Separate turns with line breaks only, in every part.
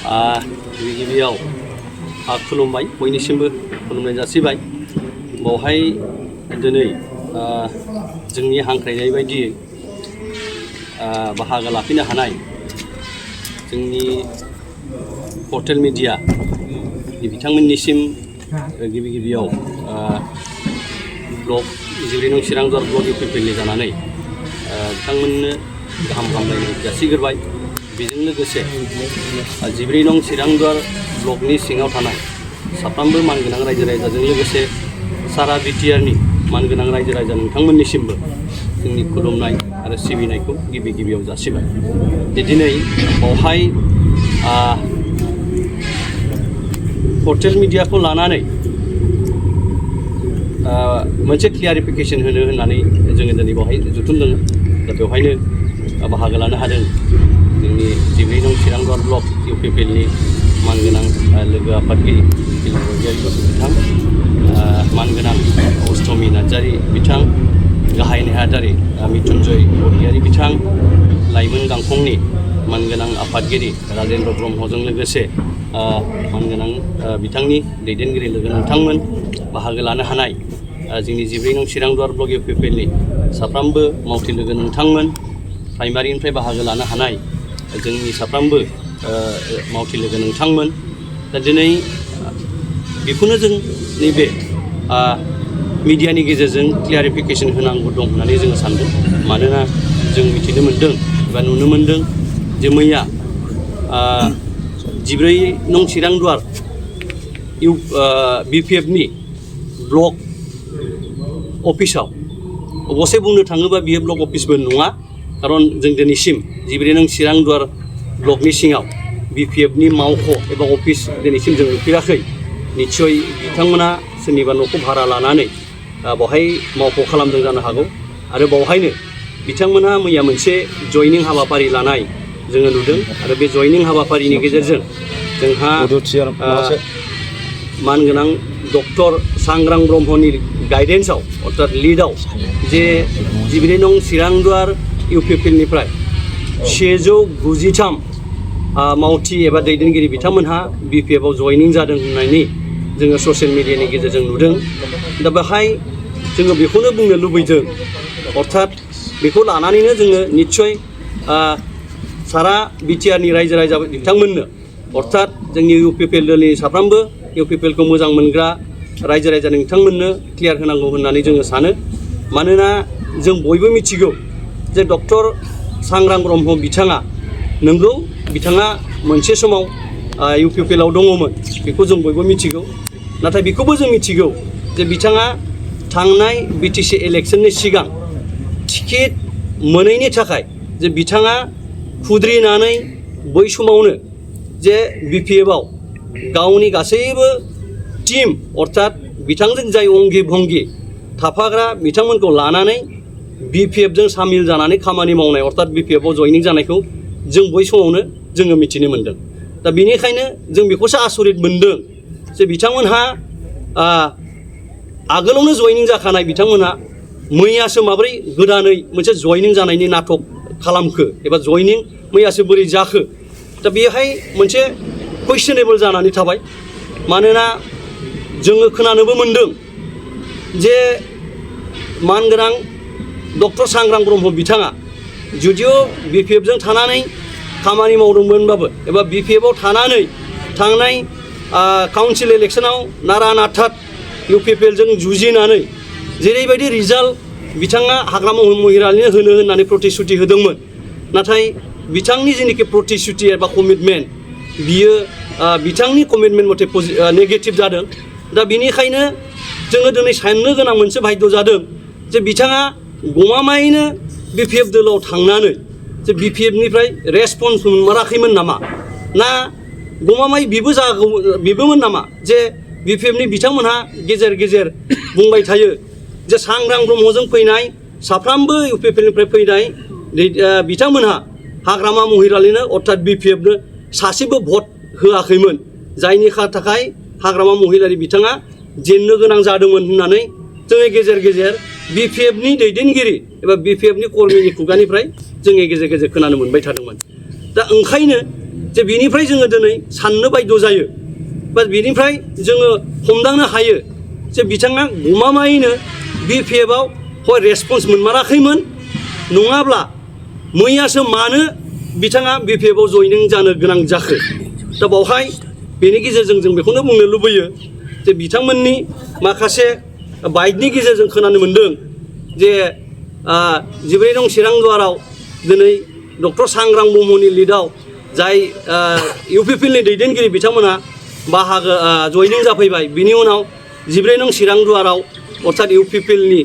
गिबियाव खुलुमबाय बयनिसिमबो खुलुमनाय जासिबाय बावहाय दिनै जोंनि हांख्रायनाय बायदियै बाहागो लाफैनो हानाय जोंनि पर्टेल मिडिया बिथांमोननिसिम गिबियाव ब्लग 14 नं चिरांदुवार ब्लग इउपिपिएलनि जानानै बिथांमोननो गाहाम हामलायनाय जासिग्रोबाय। बेजों लोगोसे 14 नं चिरांदुवार ब्लकनि सिङाव थानाय साफ्रोमबो मानगोनां रायजो राजाजों लोगोसे सारा बिटिआरनि मानगोनां रायजो राजा नोंथांमोननिसिमबो जोंनि खुलुमनाय आरो सिबिनायखौ गिबियाव जासिबाय। दिनै बावहाय पर्टेल मिडियाखौ लानानै मोनसे क्लियारिफिकेशन होननानै जोङो दिनै बावहाय जुथुमदों। दा बेवहायनो बाहागो लानो हादों जोंनि 14 नं चिरांदुवार ब्लक इउपिपिएलनि मानगोनां लोगो आफादगिरि बरगयारि बिथां, मानगोनां अष्टमी नार्जारी बिथां, गाहाय नेहाथारि मिथुनजय बरगयारि बिथां, लाइमोन गांखंनि मानगोनां आफादगिरि राजेन्द्र ब्रह्मजों लोगोसे मानगोनां बिथांनि दैदेनगिरि लोगो नोंथांमोन बाहागो लानो हानाय जोंनि 14 नं चिरांदुवार ब्लक इउपिपिएलनि साफ्रोमबो मावथि लोगो नोंथांमोन, प्राइमारिनिफ्राय बाहागो लानो हानाय जोंनि साफ्रोमबो मावथि लोगो नोंथांमोन। दा दिनै बेखौनो जों नैबे मिडियानि गेजेरजों क्लियारिफिकेशन होनांगौ दं होननानै जोङो सानदों। मानोना जों मिथिनो मोन्दों एबा नुनो मोन्दों जे मैया 14 नं चिरांदुवार बिपिएफनि ब्लक अफिसाव अबसे बुंनो थाङोबा बियो ब्लक अफिसबो नङा, खारन जों दिनैसिम 14 नं चिरांदुवार ब्लकनि सिङाव बिपिएफनि मावख' एबा अफिस दिनैसिम जों नुफेराखै। निस्सय बिथांमोना सोरनिबा न'खौ भारा लानानै बावहाय मावख' खालामदों जानो हागौ आरो बावहायनो बिथांमोनहा मैया मोनसे जयनिं हाबाफारि लानाय जोङो नुदों आरो बे जयनिं हाबाफारिनि गेजेरजों जोंहा मानगोनां डक्टर सांग्रां ब्रह्मनि गाइडेन्सआव अर्थात लिडआव जे 14 नं चिरांदुवार इउपिपिएलनिफ्राय 193 मावथि एबा दैदेनगिरि बिथांमोनहा बिपिएफआव जयनिं जादों होननानै जोङो ससियेल मिडियानि गेजेरजों नुदों। दा बेहाय जोङो बेखौनो बुंनो लुबैदों, अर्थात बेखौ लानानैनो जोङो निस्सय सारा बिटिआरनि रायजो राजा बिथांमोननो अर्थात जोंनि इउपिपिएल दलनि साफ्रोमबो इउपिपिएलखौ मोजां मोनग्रा रायजो राजा नोंथांमोननो क्लियार होनांगौ होननानै जोङो सानो। मानोना जों बयबो मिथिगौ जे डक्टर सांग्रां ब्रह्म बिथाङा नंगौ बिथाङा मोनसे समाव इउपिपिएलआव दङमोन, बेखौ जों बयबो मिथिगौ। नाथाय बेखौबो जों मिथिगौ जे बिथाङा थांनाय बिटिसि इलेक्शननि सिगां टिकेट मोनैनि थाखाय जे बिथाङा खुद्रिनानै बै समावनो जे बिपिएफआव गावनि गासैबो टीम अर्थात बिथांजों जाय अंगि भंगि थाफाग्रा बिथांमोनखौ लानानै बिपिएफजों सामिल जानानै खामानि मावनाय अर्थात बिपिएफआव जयनिं जानायखौ जों बै समावनो जोङो मिथिनो मोन्दों। दा बेनिखायनो जों बेखौसो आसरित मोन्दों जे बिथांमोनहा आगोलावनो जयनिं जाखानाय बिथांमोनहा मैयासो माबोरै गोदानै मोनसे जयनिं जानायनि नाटक खालामखो एबा जयनिं मैयासो बोरै जाखो। दा बेहाय मोनसे कुइसनेबल जानानै थाबाय। मानोना जोङो खोनानोबो मोन्दों जे मानगोनां डक्टर सांग्रां ब्रह्म बिथाङा जुदिअ बिपिएफजों थानानै खामानि मावदोंमोनबाबो एबा बिपिएफआव थानानै थांनाय काउन्सिल इलेक्शनाव नारा नाथा इउपिपिएलजों जुजिनानै जेरैबायदि रिजाल्ट बिथाङा हाग्रामा महिलारिनो होनो होननानै प्रतिश्रुति होदोंमोन, नाथाय बिथांनि जेनाखि प्रतिश्रुति एबा कमिटमेन्ट बियो बिथांनि कमिटमेन्ट मथे नेगेटिभ जादों। दा बेनिखायनो जोङो दिनै साननो गोनां मोनसे बाध्य जादों जे बिथाङा गमामायैनो बिपिएफ दोलोआव थांनानै जे बिपिएफनिफ्राय रेसपन्स मोनाखैमोन नामा, ना गमामायै बिबोमोन नामा जे बिपिएफनि बिथांमोनहा गेजेर गेजेर बुंबाय थायो जे सांग्रां ब्रह्मजों फैनाय साफ्रोमबो इउपिपिएलनिफ्राय फैनाय बिथांमोनहा हाग्रामा महिलारिनो अर्थात बिपिएफनो सासेबो भट होआखैमोन, जायनि थाखाय हाग्रामा महिलारि बिथाङा जेननो गोनां जादोंमोन होननानै जोङो गेजेर गेजेर बिपिएफनि दैदेनगिरि एबा बिपिएफनि कर्मीनि खुगानिफ्राय जोङो गेजेर गेजेर खोनानो मोनबाय थादोंमोन। दा ओंखायनो जे बिनिफ्राय जोङो दिनै साननो बायद' जायो बा बिनिफ्राय जोङो हमदांनो हायो जे बिथाङा गमामायैनो BPF-आव हय रेसपन्स मोनमाराखैमोन नङाब्ला मैयासो मानो बिथाङा BPF-आव जइनिं जानो गोनां जाखो दा बावहाय बेनि गेजेरजों जों बेखौनो बुंनो लुबैयो जे बिथांमोननि माखासे बाइटनि गेजेरजों खोनानो मोन्दों जे 12 नं चिरांदुवाराव दिनै डक्टर सांग्रां ब्रह्मनि लिडआव जाय UPPLनि दैदेनगिरि बिथांमोना बाहागो जइनिं जाफैबाय बिनि उनाव 12 नं चिरांदुवाराव अर्थात UPPLनि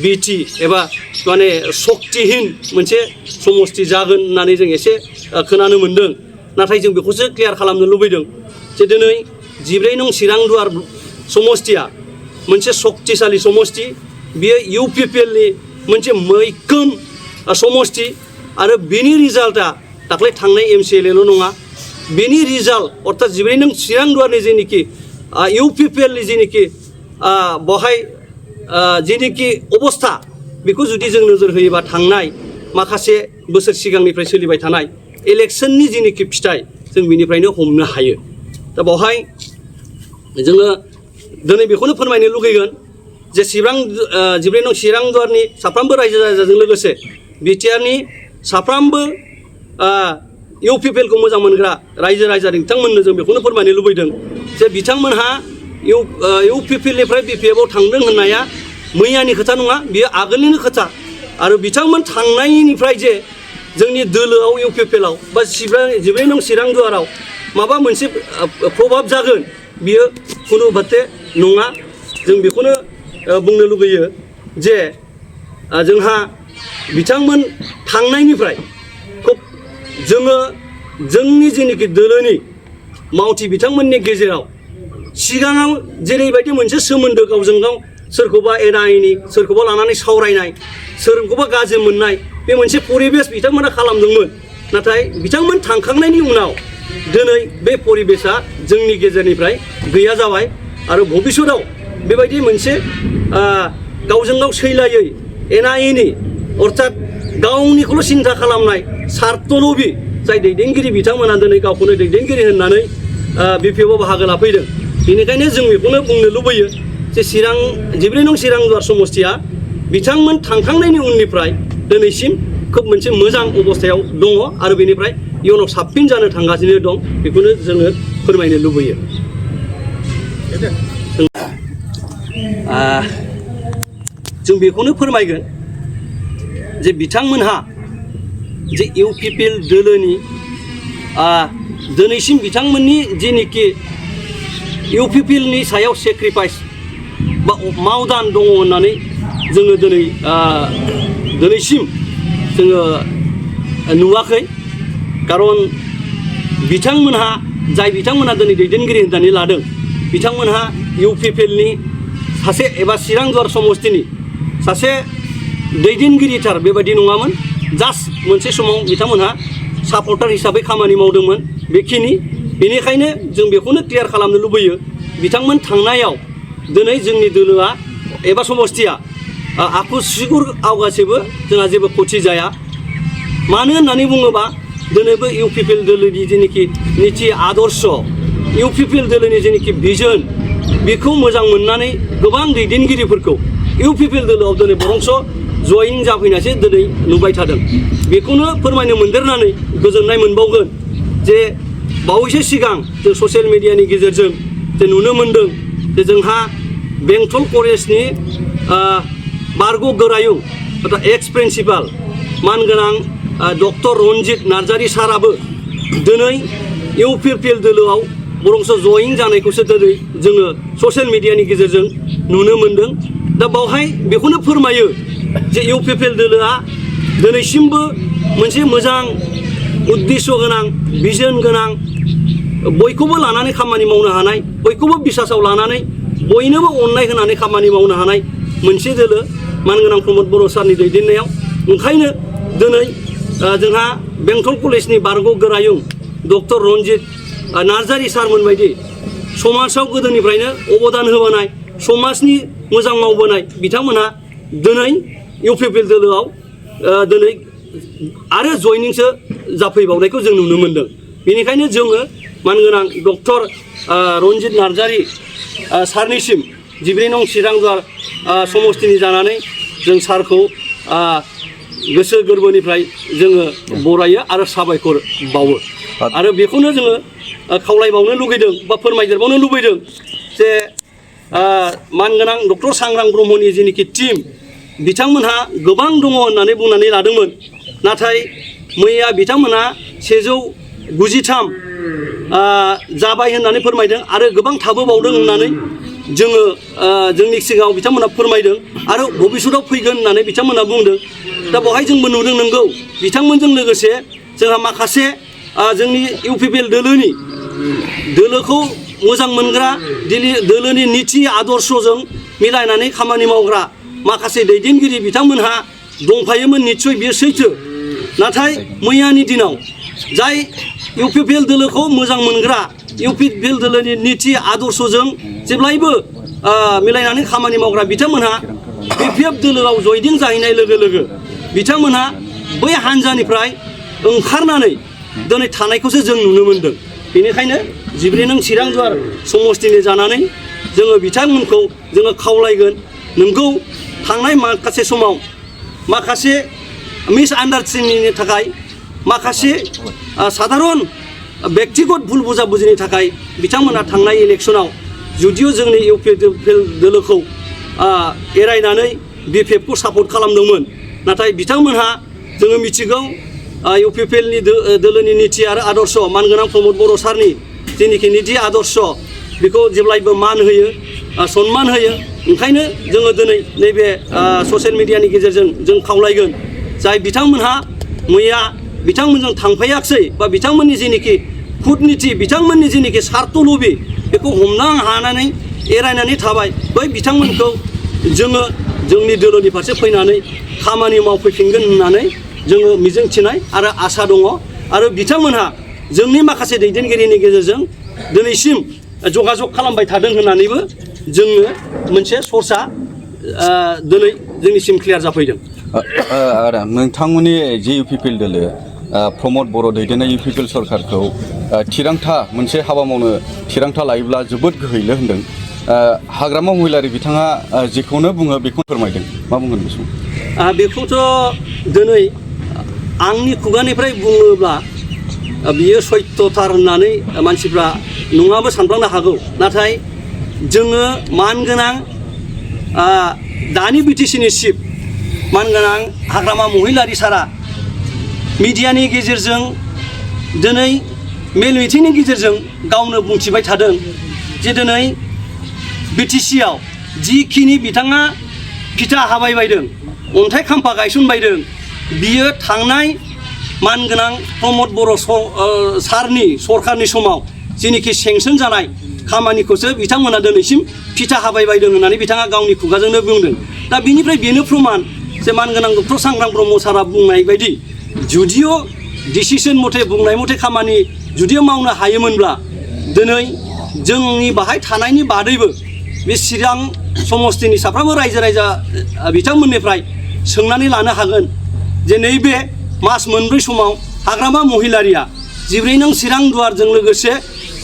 BT एबा माने शक्तिहीन मोनसे समष्टि जागोन होननानै जों एसे खोनानो मोन्दों नाथाय जों बेखौसो क्लियार खालामनो लुबैदों जे दिनै 12 नं चिरांदुवार समष्टिया मोनसे शक्तिशाली समष्टि बियो UPPLनि मोनसे मैखोम समष्टि आरो बेनि रिजाल्टआ दाख्लै थांनाय MCLA-ल' नङा बेनि रिजाल्ट अर्थात 12 नं चिरांदुवारनि जेनिखि UPPLनि जेनिखि बहाय जेनिखि अबस्था बेखौ जुदि जों नोजोर होयोबा थांनाय माखासे बोसोर सिगांनिफ्राय सोलिबाय थानाय इलेक्शननि जेनिखि फिथाइ जों बेनिफ्रायनो हमनो हायो दा बावहाय जोङो दिनै बेखौनो फोरमायनो लुगैगोन जे 12 नं चिरांदुवारनि साफ्रोमबो रायजो राजाजों लोगोसे BTR-नि साफ्रोमबो UPPL-खौ मोजां मोनग्रा रायजो राजा बिथांमोननो जों बेखौनो फोरमायनो लुबैदों जे बिथांमोनहा UPPL-निफ्राय BPF-आव थांदों होननाया मैयानि खोथा नङा बियो आगोलनिनो खोथा आरो बिथांमोन थांनायनिफ्राय जे जोंनि दोलोआव UPPL-आव बा 12 नं चिरांदुवाराव माबा मोनसे प्रभाब जागोन बियो खुनु बाथे नङा जों बेखौनो बुंनो लुगैयो जे जोंहा बिथांमोन थांनायनिफ्राय खुब जोङो जोंनि जेनिखि दोलोनि मावथि बिथांमोननि गेजेराव सिगाङाव जेरैबायदि मोनसे सोमोन्दो गावजों गाव सोरखौबा एना एनि सोरखौबा लानानै सावरायनाय सोरखौबा गाज्रि मोननाय बे मोनसे परिबेस बिथांमोना खालामदोंमोन नाथाय बिथांमोन थांखांनायनि उनाव दिनै बे परिबेसा जोंनि गेजेरनिफ्राय गैया जाबाय आरो भबिष्यताव बेबायदि मोनसे गावजों गाव सैलायै एना एनि अर्थात गावनिखौल' सिन्था खालामनाय सार्थलबि जाय दैदेनगिरि बिथांमोना दिनै गावखौनो दैदेनगिरि होननानै BPF-आव बाहागो लाफैदों बेनिखायनो जों बेखौनो बुंनो लुबैयो जे 12 नं चिरांदुवार समष्टिया बिथांमोन थांखांनायनि उननिफ्राय दिनैसिम खोब मोनसे मोजां अबस्थायाव दङ आरो बेनिफ्राय इयुनाव साबसिन जानो थांगासिनो दं बेखौनो जोङो फोरमायनो लुबैयो जों बेखौनो फोरमायगोन जे बिथांमोनहा जे UPPL दोलोनि दिनैसिम बिथांमोननि जेनिखि UPPL-नि सायाव सेक्रिफाइस बा मावदान दङ होननानै जोङो दिनैसिम जोङो नुवाखै खारन बिथांमोनहा जाय बिथांमोनहा दिनै दैदेनगिरि होननानै लादों बिथांमोनहा UPPL-नि सासे एबा चिरांदुवार समष्टिनि सासे दैदेनगिरिथार बेबायदि नङामोन जास्ट मोनसे समाव बिथांमोनहा सापर्टार हिसाबै खामानि मावदोंमोन बेखिनि बेनिखायनो जों बेखौनो क्लियार खालामनो लुबैयो बिथांमोन थांनायाव दिनै जोंनि दोलोआ एबा समष्टिया आखु सिगुर आवगासेबो जोंहा जेबो खथि जाया मानो होननानै बुङोबा दिनैबो UPPL दोलोनि जेनिखि निथि आदर्श UPPL दोलोनि जेनिखि भिजन बेखौ मोजां मोननानै गोबां दैदेनगिरिफोरखौ UPPL दोलोआव दिनै बरंस जइन जाफैनायसो दिनै नुबाय थादों बेखौनो फोरमायनो मोनदेरनानै गोजोननाय मोनबावगोन जे बावैसो सिगां जों ससियेल मिडियानि गेजेरजों जे नुनो मोन्दों जे जोंहा बेंटल कलेजनि बारग' गोरायुं अर्थात एक्स प्रिन्सिपाल मानगोनां डक्टर रन्जित नार्जारी साराबो दिनै UPPL दोलोआव बरंस जइन जानायखौसो दिनै जोङो ससियेल मिडियानि गेजेरजों नुनो मोन्दों दा बावहाय बेखौनो फोरमायो जे UPPL दोलोआ दिनैसिमबो मोनसे मोजां उद्देश्य गोनां भिजन गोनां बयखौबो लानानै खामानि मावनो हानाय बयखौबो बिसासाव लानानै बयनोबो अननाय होनानै खामानि मावनो हानाय मोनसे दोलो मानगोनां प्रमद बर' सारनि दैदेननायाव ओंखायनो दिनै जोंहा बेंटल कलेजनि बारग' गोरायुं डक्टर रन्जित नार्जारी सारमोन बायदि समाजाव गोदोनिफ्रायनो अबदान होबोनाय समाजनि मोजां मावबोनाय बिथांमोनहा दिनै UPPL दोलोआव दिनै आरो जयनिंसो जाफैबावनायखौ जों नुनो मोन्दों बेनिखायनो जोङो मानगोनां डक्टर रन्जित नार्जारि सारनिसिम 14 नं चिरांदुवार समस्तिनि जानानै जों सारखौ गोसो गोरबोनिफ्राय जोङो बरायो आरो साबायखर बावो आरो बेखौनो जोङो खावलायबावनो लुगैदों बा फोरमायदेरबावनो लुबैदों जे मानगोनां डक्टर सांग्रां ब्रह्मनि जिनिखि टीम बिथांमोनहा गोबां दङ होननानै बुंनानै लादोंमोन नाथाय मैया बिथांमोनहा 193 जाबाय होननानै फोरमायदों आरो गोबां थाबोबावदों होननानै जोङो जोंनि सिगाङाव बिथांमोनहा फोरमायदों आरो भबिष्यताव फैगोन होननानै बिथांमोनहा बुंदों दा बेवहाय जोंबो नुदों नंगौ बिथांमोनजों लोगोसे जोंहा माखासे जोंनि इउपिपिएल दोलोखौ मोजां मोनग्रा दोलोनि नीति आदर्शजों मिलायनानै खामानि मावग्रा माखासे दैदेनगिरि बिथांमोनहा दंफायोमोन निस्सय बेयो सैथो नाथाय मैयानि दिनाव जाय इउपिपिएल दोलोखौ मोजां मोनग्रा इउपिपिएल दोलोनि नीति आदर्शजों जेब्लायबो मिलायनानै खामानि मावग्रा बिथांमोनहा बिपिएफ दोलोआव जयनिं जाहैनाय लोगो लोगो बिथांमोनहा बै हान्जानिफ्राय ओंखारनानै दिनै थानायखौसो जों नुनो मोनदों बेनिखायनो 14 नं चिरांदुवार समस्तिनि जानानै जोङो बिथांमोनखौ जोङो खावलायगोन नोंगौ थांनाय माखासे समाव माखासे मिसआन्डारस्टेन्डिंनि थाखाय माखासे साधारन व्यक्तिगत भुल बुजाबुजिनि थाखाय बिथांमोनहा थांनाय इलेक्सनाव जुदिअ जोंनि इउपिपिएल दोलोखौ एरायनानै बिपिएफखौ सापर्ट खालामदोंमोन नाथाय बिथांमोनहा जोङो मिथिगौ इउपिपिएलनि दोलोनि नीति आरो आदर्श मानगोनां प्रमद बर' सारनि जेनिखि नीति आदर्श बेखौ जेब्लायबो मान होयो सन्मान होयो ओंखायनो जोङो दिनै नैबे ससियेल मिडियानि गेजेरजों जों खावलायगोन जाय बिथांमोनहा मैया बिथांमोनजों थांफायाखसै बा बिथांमोननि जेनिखि कुटनीति बिथांमोननि जेनिखि स्वार्थ लबि बेखौ हमनो हानानै एरायनानै थाबाय बै बिथांमोनखौ जोङो जोंनि दोलोनि फारसे फैनानै खामानि मावफैफिनगोन होननानै जोङो मिजिंथिनाय आरो आसा दङ आरो बिथांमोनहा जोंनि माखासे दैदेनगिरिनि गेजेरजों दिनैसिम जगाजग खालामबाय थादों होननानैबो जोङो मोनसे सर्सआ दिनै जोंनिसिम क्लियार जाफैदों
नोंथांमोननि जे इउपिपिएल दोलो प्रमद बर' दैदेननाय इउपिपिएल सरकारखौ थिरांथा मोनसे हाबा मावनो थिरांथा लायोब्ला जोबोद गोहैलो होनदों हाग्रामा महिलारि बिथाङा जेखौनो बुङो बेखौ फोरमायदों मा बुंगोन बे समाव
बेखौथ' दिनै आंनि खुगानिफ्राय बुङोब्ला बियो सत्यथार होननानै मानसिफ्रा नङाबो सानफ्लांनो हागौ नाथाय जोङो मानगोनां दानि बिटिसिनि चिफ मानगोनां हाग्रामा महिलारि सारा मिडियानि गेजेरजों दिनै मेल मिटिंनि गेजेरजों गावनो बुंथिबाय थादों जे दिनै बिटिसिआव जिखिनि बिथाङा फिथा हाबायबायदों अन्थाइ खाम्फा गायसनबायदों बियो थांनाय मानगोनां प्रमद बर' सारनि सरकारनि समाव जेनिखि सेंसन जानाय खामानिखौसो बिथांमोना दिनैसिम फिथा हाबायबायदों होननानै बिथाङा गावनि खुगाजोंनो बुंदों दा बिनिफ्राय बेनो प्रमाण जे मानगोनां डक्टर सांग्रां ब्रह्म सारा बुंनाय बायदि जुदिअ डिसिसन मथे बुंनाय मथे खामानि जुदिअ मावनो हायोमोनब्ला दिनै जोंनि बाहाय थानायनि बादैबो बे चिरां समस्तिनि साफ्रोमबो रायजो राजा बिथांमोननिफ्राय सोंनानै लानो हागोन जे नैबे मास मोनब्रै समाव हाग्रामा महिलारिया 14 नं चिरांदुवारजों लोगोसे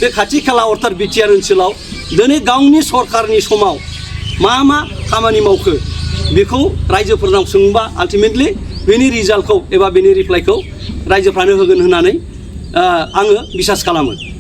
बे खाथि खाला अर्थात बिटिआर ओनसोलाव दिनै गावनि सरकारनि समाव मा खामानि मावखो बेखौ रायजोफोरनाव सोंबा आल्टिमेटलि बेनि रिजाल्टखौ एबा बेनि रिप्लाइखौ रायजोफ्रानो होगोन होननानै आङो बिसास खालामो।